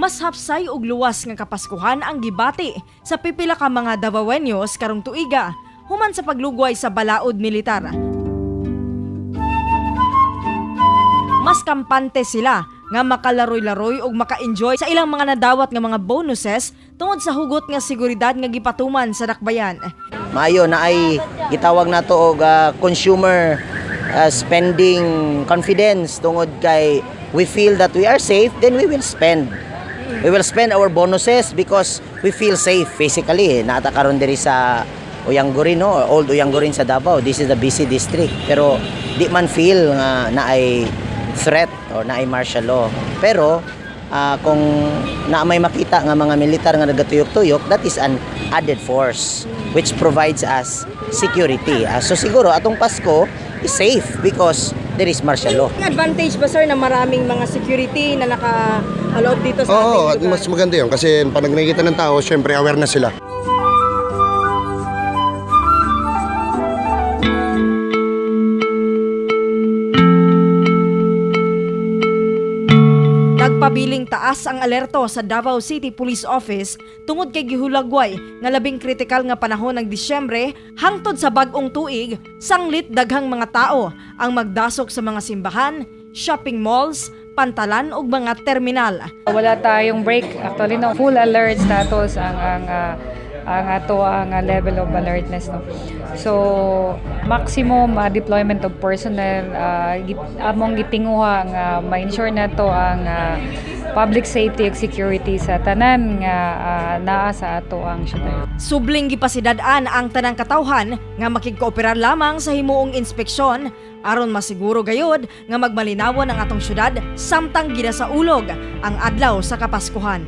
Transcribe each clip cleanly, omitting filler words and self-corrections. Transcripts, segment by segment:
Mas hapsay og luwas nga Kapaskuhan ang gibati sa pipila ka mga Davaoenos karong tuiga human sa paglugway sa balaod militar. Mas kampante sila nga makalaroy-laroy ug maka-enjoy sa ilang mga nadawat nga mga bonuses tungod sa hugot nga seguridad nga gipatuman sa dakbayan. Maayo na ay gitawag nato og consumer spending confidence tungod kay we feel that we are safe, then we will spend. We will spend our bonuses because we feel safe physically. Naa ta karon diri sa Uyanguren, no? Or Old Uyanguren sa Davao. This is the busy district. Pero di man feel nga naay threat or naay martial law. Pero kung na may makita nga mga militar nga nagatuyok-tuyok, that is an added force which provides us security. So siguro atong Pasko is safe because there is martial law. Advantage ba, sir, na maraming mga security na nakaloob dito sa Oo, ating lugar? Mas maganda yun kasi pag nakikita ng tao, syempre aware na sila. Nagpabiling taas ang alerto sa Davao City Police Office tungod kay gihulagway nga labing kritikal nga panahon ng Disyembre hangtod sa bag-ong tuig, sanglit daghang mga tao ang magdasok sa mga simbahan, shopping malls, pantalan ug mga terminal. Wala tayong break. Actually, no, full alert status ang ato ang level of alertness, no. So maximum deployment of personnel among gitinguha nga ma-ensure nato ang public safety ug security sa tanan nga naa sa ato ang syudad. Subling gipasidad-an ang tanang katawhan nga makigkooperar lamang sa himuong inspeksyon aron masiguro gayod nga magmalinawon ang atong syudad samtang ginasaulog ang adlaw sa Kapaskuhan.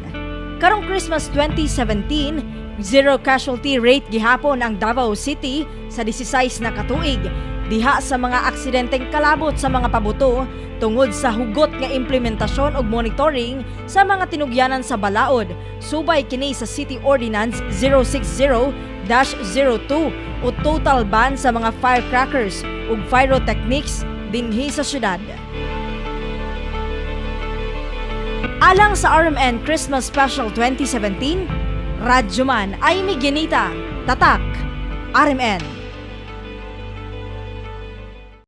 Karong Christmas 2017, zero casualty rate gihapon ang Davao City sa 16 na katuig diha sa mga aksidenteng kalabot sa mga pabuto tungod sa hugot nga implementasyon ug monitoring sa mga tinugyanan sa balaod, subay kini sa City Ordinance 060-02 o total ban sa mga firecrackers ug pyrotechnics dinhi sa syudad. Alang sa RMN Christmas Special 2017, Radyoman Amy Ginita, Tatak, RMN.